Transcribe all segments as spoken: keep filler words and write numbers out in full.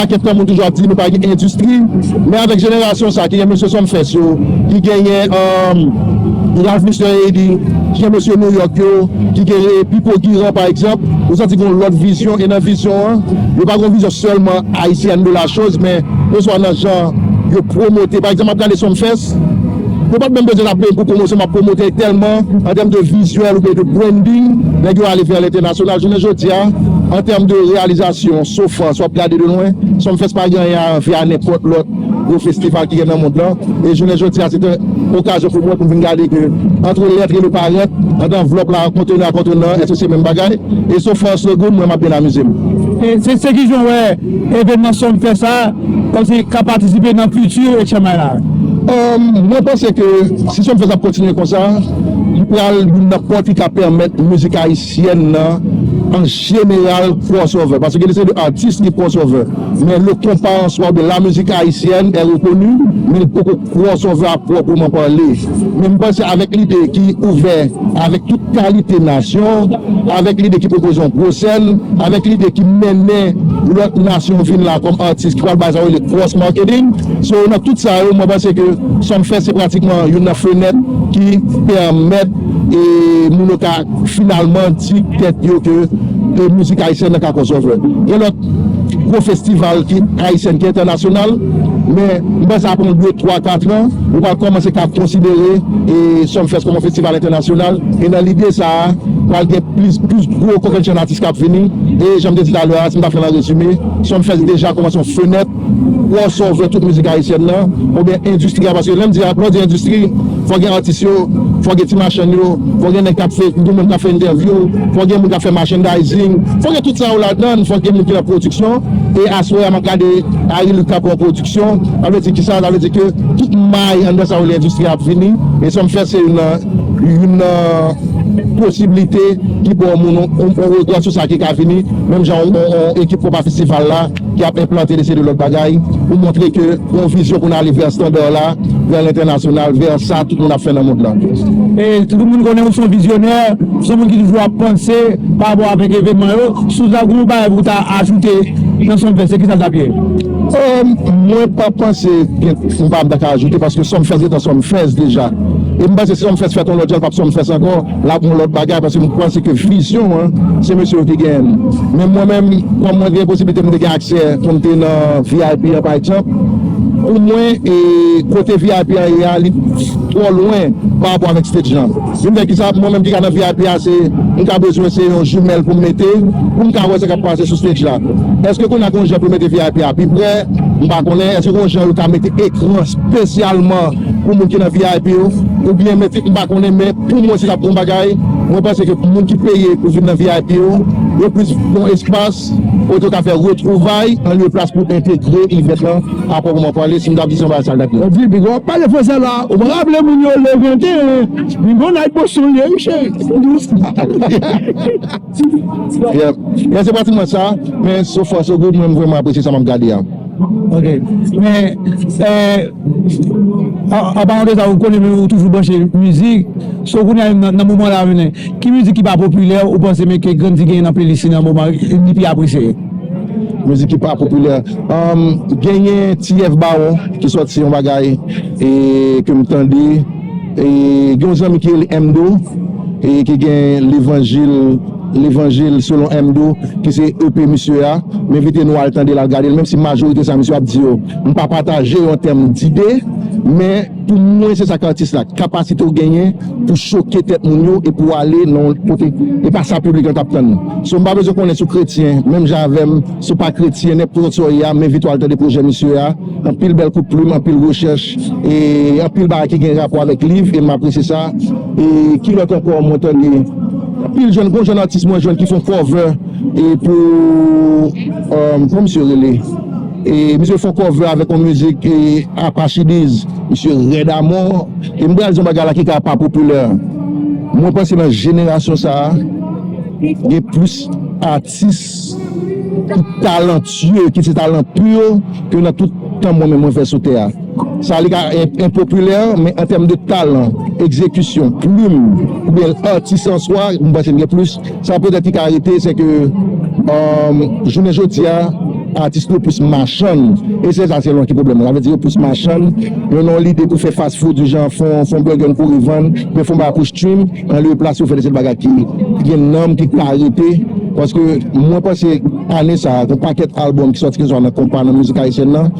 Pakèt tan moun toujou ap di nou pa gen endistri, men avèk jenerasyon sa ki gen mesye Sumfest yo, ki genyen um, Ralph Mister Eddy, ki gen mesye New York yo, ki gen Pipo Guirand pa egzanp, ou santi gen yon lòt vizyon, e nan vizyon an, yo pa gen yon vizyon sèlman ayisyèn de la choz, men oswa nan jan yo pwomote. Pa egzanp, ap gade Sumfest, yo pa t menm bezwen ap benyen pou pwomosyon, m ap pwomote tèlman an tèm de vizyèl oubyen de branding, nèg yo ale vè lentènasyonal. Jounen jodi a, an tèm de reyalizasyon, Sofans, w ap gade de lwen, Sumfest pa gen anyen a envye a nenpòt lòt gwo festival ki gen nan mond lan. E jounen jodi a, se te okazyon pou mwen pou m vin gade ke antre lèt e le parèt, antre anvlòp la, kontenan a kontenan, èske se menm bagay? E Sofans, Sogoud, mwen m ap byen amize m. E se, se ki jan w wè evènman Sumfest sa, kòmsi ka patisipe nan fiti H M I la? Um, mwen panse ke si Sumfest ap kontinye konsa, li pral youn nan pòt ki ka pèmèt mizik ayisyèn nan an jeneral crossover. Paske gen de seri de atis ki crossover. Men le compas en soi oubyen la musique haïtienne est reconnue, men li poko crossover a pwòpman pale. Men m panse avèk lide ki ouvè avèk tout kalite nasyon, avèk lide ki pwopoze yon gwo sèn, avèk lide ki mennen lòt nasyon vin la kòm atis ki pral bay sa yo rele cross marketing. So, nan tout sa yo, mwen panse ke Sumfest se pratikman youn nan fenèt ki pèmèt e moun yo ka finalman di tèt yo ke e mizik ayisyèn nan ka crossover. Gen lòt gwo festival ki ayisyèn ki entènasyonal, men m panse apre yon de, twa, kat an, ou pral kòmanse ka konsidere e Sumfest kòm yon festival entènasyonal. E nan lide sa a, pral gen plis, plis gwo convention atis k ap vini. E jan m te di talè a, si m ta fè l an rezime, Sumfest deja kòmanse yon fenèt crossover tout mizik ayisyèn nan, oubyen endistri a, paske lè m di, lè w di endistri, fò gen atis yo, fò gen ti machann yo, fò gen nèg k ap fè, gen moun k ap fè entèvyou, fò gen moun k ap fè merchandising, fò gen tout sa yo ladan, fò gen moun ki nan pwodiksyon. E aswè a, m ap gade Harry Luc k ap pran pwodiksyon. Sa vle di kisa? Sa vle di ke tout may anndan sa yo, lendistri a ap vini. E Sumfest se youn nan, youn nan posiblite ki ba yon moun yon, yon, yon regard sou sa ki ka vini. Menm jan yon, yon, yon ekip konpa festival la, ki ap enplante de seri de lòt bagay pou montre ke yon vizyon pou n ale vè estanda la, vè lentènasyonal, vè sa tout moun ap fè nan mond lan. E tout moun konnen ou se yon vizyonè, ou se yon moun ki toujou ap panse pa rapò avèk evènman yo. Si w ta gen yon bagay pou w ta ajoute nan Sumfest, se kisa l t ap ye? Euh, mwen pa panse gen, m pa, m ta ka ajoute paske Sumfest gentan Sumfest deja. E m panse si Sumfest fèt yon lòt jan, l p ap Sumfest ankò. L ap yon lòt bagay, paske m panse ke vizyon an, se mesye yo ki genyen l. Men mwen menm, kòm mwen gen posiblite m te gen aksè pou m te nan V I P an, pa egzanp, pou mwen, e, kote V I P an ye a, li twò lwen pa rapò avèk stage lan. Vin fè kisa, mwen menm ki ka nan V I P a, se, m ka bezwen se yon jimèl pou m mete, pou m ka wè sa k ap pase sou stage la. Èske kounye a gen yon jan pou mete V I P a pi prè? M pa konnen. Èske gen yon jan yo ka mete ekran espesyalman pou moun ki nan V I P yo, oubyen mete, m pa konnen, men pou mwen, si t ap gon bagay, mwen panse ke pou moun ki peye pou vin nan V I P yo, yo plis gon espas kote yo ka fè retwouvay, anlye plas pou entegre event lan, a pwòpman pale, si m t ap di se yon bagay sa l t ap ye. Ou di, big up, pale fransè la, ou pa raple moun yo le venteyen, bingo night Boston ye, wi, cheri. Yeah. Yeah, se pratikman sa, men so far so good, mwen, m vrèman apresye sa m ap gade a. Ok. Men, eh, an, an paran de sa, ou konnen ou toujou branche mizik. So, kounye a, nan, nan moman la, men, ki mizik ki pa popilè, ou panse men ke Grandi genyen nan playlist li nan moman, li pi apresye? Mizik ki pa popilè. Um, genyen T F Baron ki sòti yon bagay e ke m tande. E gen yon zanmi ki rele Mdo e ki gen levanjil, levanjil selon Mdo, ki se E P misye a. M envite nou al tande l, al gade l, menm si majorite sa misye ap di yo, m pa pataje yo an tèm dide, men pou mwen, se sa k atis la, kapasite w genyen pou choke tèt moun yo e pou w ale nan yon kote, e pa sa piblik lan t ap tann. So, m pa bezwen konnen si w kretyen, menm jan avè m, si w pa kretyen, nenpòt sa w ye a, m envite w al tande pwojè misye a. Anpil bèl kout plim, anpil rechèch, e anpil bagay ki gen rapò avèk liv, e m apresye sa. E ki lòt ankò mwen tande? Anpil jèn, gon jèn atis mwen jwenn ki fè yon cover, e pou, euh, kòman misye rele? E misye fè yon cover avèk yon mizik, e Apachidiz, misye rèd amò. E m pral di yon bagay la ki ka pa popilè. Mwen panse nan jenerasyon sa a, gen plis atis ki talantye, ki se talan pi ke nan tout tan mwen menm mwen fè sou tè a. Sa li ka en-, enpopilè, men an tèm de talan, egzekisyon, plim, oubyen atis an swa, mwen panse m gen plis. Sa petèt ki ka rete, se ke, um, jounen jodi a, Atis nou plis machann. E se sa, se lòt ki pwoblèm. Sa vle di yo plis machann. Yo nan yon lide pou fè fast food, jan fè yon, fè yon bègè pou revann, men fè yon bagay pou stream, anlye yo plase yo fè de sèl bagay ki gen nanm, ki ka rete. Paske mwen panse ane sa a, gen pakèt albòm ki sòti, keseswa nan konpa, nan mizik ayisyèn nan.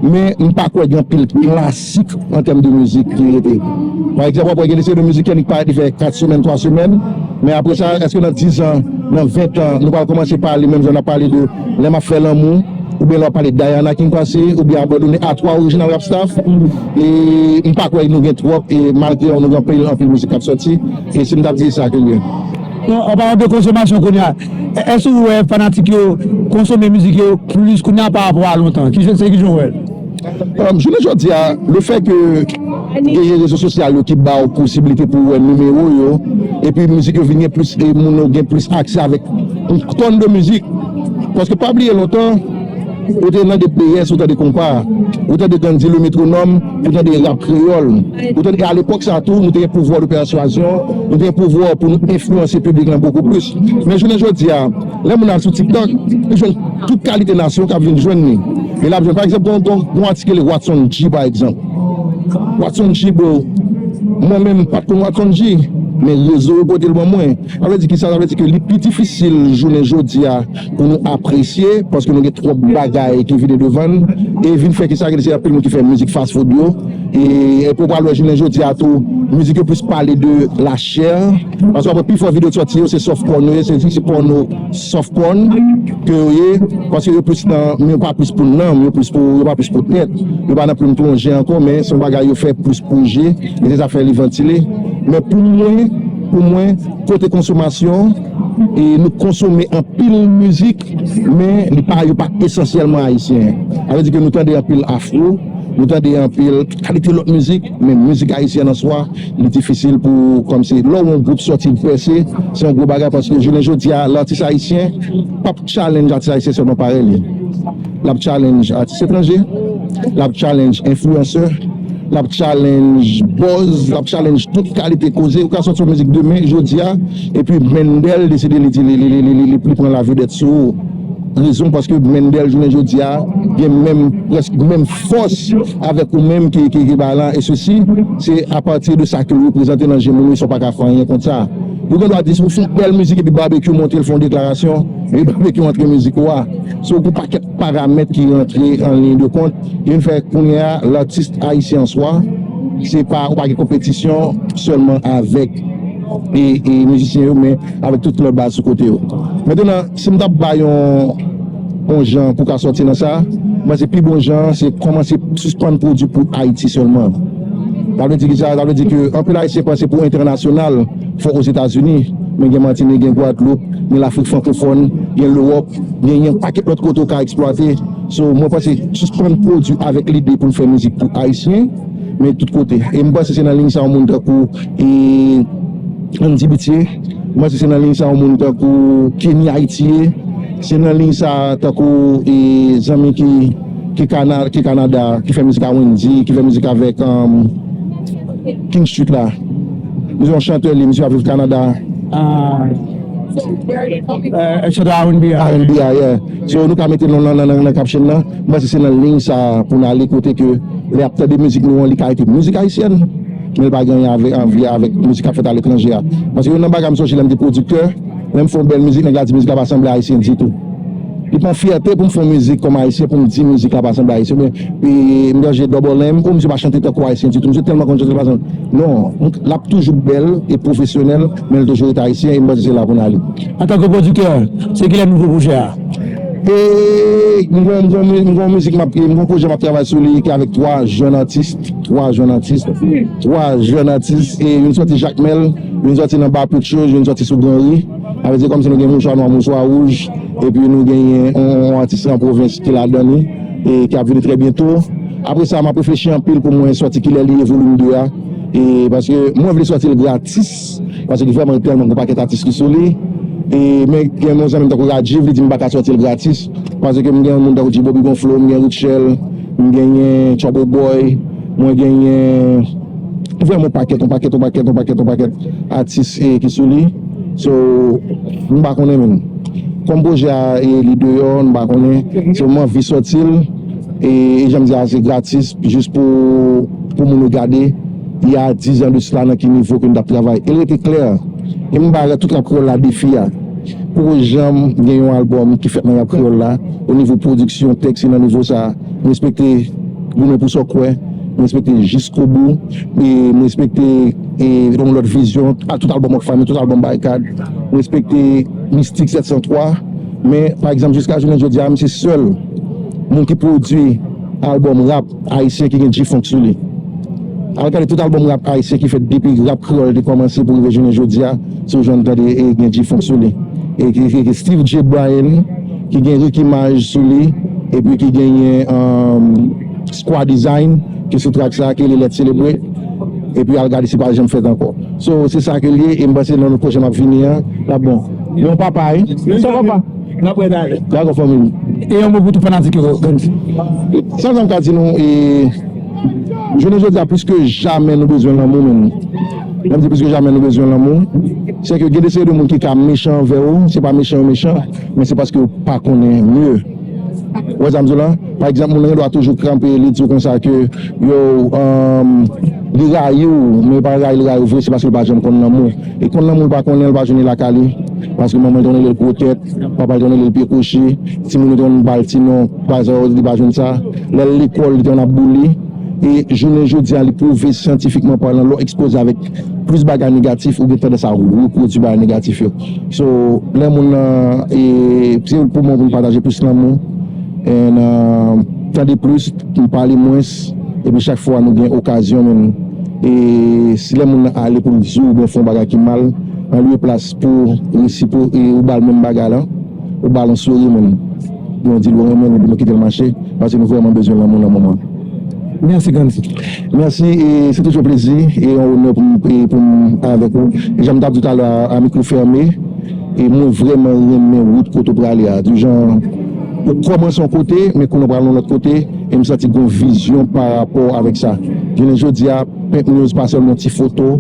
Men m pa kwè gen anpil klasik an tèm de mizik ki rete. Pa egzanp, w ap wè gen de seri de mizisyen ki parèt, li fè kat semèn, twa semèn. Men apre sa, èske nan diz an, nan ven an, nou pral kòmanse pale menm jan n ap pale de lè m ap fè lanmou, oubyen lè w ap pale de Diana King pase, oubyen abandone a twa Original Rap Staff? E m pa kwè nou gen twòp, e malgre nou gen anpil, anpil mizik k ap sòti, e si m t ap di sa ke l ye. Non, an palan de konsomasyon kounye a, èske ou wè fanatik yo konsome mizik yo plis kounye a pa rapò a lontan? Ki jan, se ki jan w wè l? Um, jounen jodi a, le fè ke genyen rezo sosyal yo ki ba w posiblite pou w wè nimewo yo, epi mizik yo vin gen plis, e moun yo gen plis aksè avèk yon tòn de mizik. Paske pa bliye lontan, ou te nan de B S, ou tande konpa, ou tande Gandhi le Métronome, ou tande rap kreyòl, ou tande, e alepòk sa tou, nou te gen pouvwa de pèswazyon, nou te gen pouvwa pou nou enfliyanse piblik lan bokou plis. Men jounen jodi a, lè moun al sou TikTok, li jwenn tout kalite nasyon k ap vin jwenn li. E l ap jwenn, pa egzanp, gon, gon, gon atis ki rele Watson G, pa egzanp. Watson G, bro, mwen menm, m pa t konn Watson G, men rezo yo pote l ban mwen. Sa vle di ki sa? Sa vle di ke li pi difisil jounen jodi a pou nou apresye, paske nou gen twòp bagay ki vini devan n, e vin fè ki sa, ki se anpil moun ki fè mizik fast food yo, e, e pou w pral wè jounen jodi a tou, mizik yo plis pale de lachè, paske w ap wè pifò videyo k sòti yo, se soft porn yo ye, se, se pòno soft porn ke yo ye, paske yo plis nan, men yo pa plis pou nanm, yo plis pou, yo pa plis pou tèt, yo pa nan plim plonje ankò, men se yon bagay yo fè plis pou je, e se sa fè li vantile. Men pou mwen, pou mwen, kote konsomasyon, e nou konsome anpil mizik, men li pa, yo pa esansyèlman ayisyen. Sa vle di ke nou tande anpil afro, nou tande anpil kalite lòt mizik, men mizik ayisyèn an swa, li difisil pou, kòmsi, lè w wè yon gwoup sòti, l pèse, se yon gwo bagay, paske jounen jodi a, latis ayisyen p ap challenge atis ayisyen sèlman parèy li. L ap challenge atis etranje, l ap challenge enfliyansè, l ap challenge buzz, l ap challenge tout kalite koze. Ou ka sòti yon mizik demen, jodi a, epi Mendel deside li di li, li, li, li, li, li pran lavedèt sou ou. Rezon, paske Mendel, jounen jodi a, gen menm, prèske menm fòs avèk ou menm ki, ki, ki ba la, e sesi, se apati de sa ke l reprezante nan je moun yo, sa w pa ka fè anyen kont sa. Yo gen dwa di, si w fè yon bèl mizik epi Babekyou monte, l fè yon deklarasyon, e Babekyou antre mizik ou a. Se yon pakèt paramèt ki rantre an liy de kont, e vin fè kounye a, latis ayisyen an swa, se pa, ou pa gen konpetisyon sèlman avèk e, e mizisyen yo, men avèk tout lòt baz sou kote yo. Mentnan, si m t ap bay yon, yon jan pou ka sòti nan sa, m panse pi bon jan, se kòmanse sispann pwodui pou Ayiti sèlman. Sa vle di ki sa? Sa vle di ke anpil Ayisyen panse pou entènasyonal, fò Ozetazini, men gen Matinik, gen Gwadloup, gen Lafrik frankofòn, gen Lewòp, gen yon pakèt lòt kote w ka eksplwate. So, mwen panse sispann pwodui avèk lide pou n fè mizik pou Ayisyen, men tout kote. E m panse se nan liy sa yon moun tankou, e, Andy Bithier, m panse se nan liy sa yon moun tankou Kenny Haiti ye, se nan liy sa tankou, e, zanmi ki, ki Kana-, ki Kanada, ki fè mizik a Wendy, ki fè mizik avèk, um, King Street la. Misye yon chantè li, misye ap viv Kanada. Ah, eh, chantè R and B a. R and B a, yeah. So, nou ka mete non nan, nan, nan, nan caption nan. M panse se nan liy sa pou n ale kote ke lè y ap tande mizik nou an, li ka rete mizik ayisyèn, men li pa gen anyen avè-, anvi avèk mizik k ap fèt aletranje a. Paske youn nan bagay m sonje lè m te pwodiktè, lè m fè yon bèl mizik, nèg la di mizik la pa sanble ayisyen ditou. Li pa yon fyète pou m fè yon mizik kòm ayisyen, pou m di mizik la pa sanble ayisyen, men, e, m sonje Double M, o, misye pa chante tankou ayisyen ditou, misye tèlman konn chante, li pa sanble. Non, l ap toujou bèl e pwofesyonèl, men l toujou rete ayisyen, e m panse se la pou n ale. Antanke pwodiktè, se kilè nouvo pwojè a? E m gon, m gon, m gon mizik, m ap, m gon pwojè m ap travay sou li, ki avèk twa jèn atis, twa jèn atis, twa jèn atis, e youn sòti Jakmèl, youn sòti nan Ba Pritchos, youn sòti sou Granri. Sa vle di kòmsi nou gen mouchwa nwa, mouchwa wouj, epi nou genyen yon, yon atis an pwovens ki ladan li, e ki ap vini trè byento. Apre sa, m ap reflechi anpil pou mwen sòti kilè li ye volim de a, e paske mwen vle sòti l gratis, paske vrèman tèlman gon pakèt atis ki sou li, e men gen yon zanmi m tankou Radjiv, li di m pa ka sòti l gratis, paske m gen yon moun tankou G Bobby Gonflo, m gen Rutshelle, m genyen Trouble Boy, mwen genyen vrèman yon pakèt, yon pakèt, yon pakèt, yon pakèt, yon pakèt atis, e, ki sou li. So, m pa konnen menm. Kòm pwojè a, e, li deyò, nou pa konnen. Se mwen anvi sòti l. E, e jan m di a, se gratis, jis pou, pou moun yo gade. Il y a dix ans de cela, nan ki nivo ke n t ap travay. E l rete klè. E m ba tout rap kreyòl la defi a. Poko janm gen yon albòm ki fèt nan rap kreyòl la. O nivo pwodiksyon, tèks, e nan nivo sa a. M respekte Goumen pou sa w kwè. M respekte Jiskobou. E m respekte, e, yon lòt vizyon. A tout albòm Rockfam, tout albòm Barikad. M respekte Mistik sèt san twa. Men, pa egzanp, jiska jounen jodi a, m se sèl moun ki pwodui albòm rap ayisyen ki gen G-Funk sou li. Al gade tout albòm rap ayisyen ki fèt depi rap kreyòl te kòmanse pou rive jounen jodi a, se ou jwenn tande e gen G-Funk sou li. E ki, ki, ki Steve J. Bryan, ki gen Ricky Maj sou li, epi ki genyen, um, Squad Design, ki sou track sa, ki rele Let's Celebrate. Epi al gade si pa janm fèt ankò. So, se sa ke l ye, e m panse nan lòt pwojè m ap vini an, l ap bon. Yon papa, wi. Sa papa? N ap rete ale. Dakò, fanmi m. E yon mo pou tout fanatik yo, Grandy. Sa m ka di nou, e, jounen jodi a, plis ke jamè, nou bezwen lanmou, menm. Lè m di plis ke jamè, nou bezwen lanmou. Se ke gen de seri de moun ki ka mechan anvè w, se pa mechan yo mechan, men se paske yo pa konnen mye. Ou wè sa m di w la? Pa egzanp, moun nan gen dwa toujou kanpe, li di w konsa ke, yo, um, li rayi w, men li pa rayi, li rayi w vre, se paske li pa janm konn lanmou. E konn lanmou, li pa konnen, li pa jwenn li lakay li. Paske manman li te konn rele l gwo tèt, papa li te konn rele l pye kwochi, timoun yo te konn ba l ti non, pa sa, li pa jwenn sa. Lè l lekòl, li te konn ap boule. E jounen jodi a, li pwouve syantifikman palan, lè w ekspoze avèk plis bagay negatif, ou gen tandans a repwodui bagay negatif yo. So, lè moun nan, e, se pou mwen pou m pataje plis lanmou, and, uh, tande plis, m pale mwens, epi chak fwa nou gen okazyon, menm, e si lè moun nan ale pou l di w oubyen fè yon bagay ki mal, anlye plas pou resipro-, e ou ba l menm bagay la, ou ba l yon souri, menm. Bon, di l ou renmen l, epi nou kite l mache, paske nou vrèman bezwen lanmou nan moman. Mèsi, Grandy. Mèsi, e se toujou yon plezi e yon onè pou m, e pou m avèk ou. E jan m t ap di w talè a, a mikwo fèmen, e mwen vrèman renmen wout kote w prale a. Di jan, ou kòmanse yon kote, men kounye a w pral yon lòt kote, e m santi gen yon vizyon pa rapò avèk sa. Jounen jodi a, Pent News pa sèlman ti foto,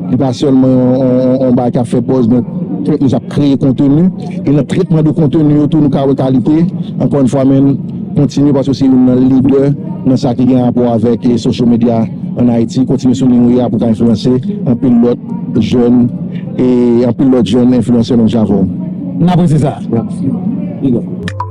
li pa sèlman yon, yon, yon, yon bagay k ap fè buzz, men Pent News ap kreye konteni. E nan tretman de konteni yo tou, nou ka wè kalite. Ankò yon fwa, men, kontinye paske w se youn nan lidè nan sa ki gen rapò avèk, e, social media ann Ayiti. Kontinye sou liy ou ye a pou w ka enfliyanse anpil lòt jèn, e anpil lòt jèn enfliyansè menm jan avè w. N apresye sa. Big up.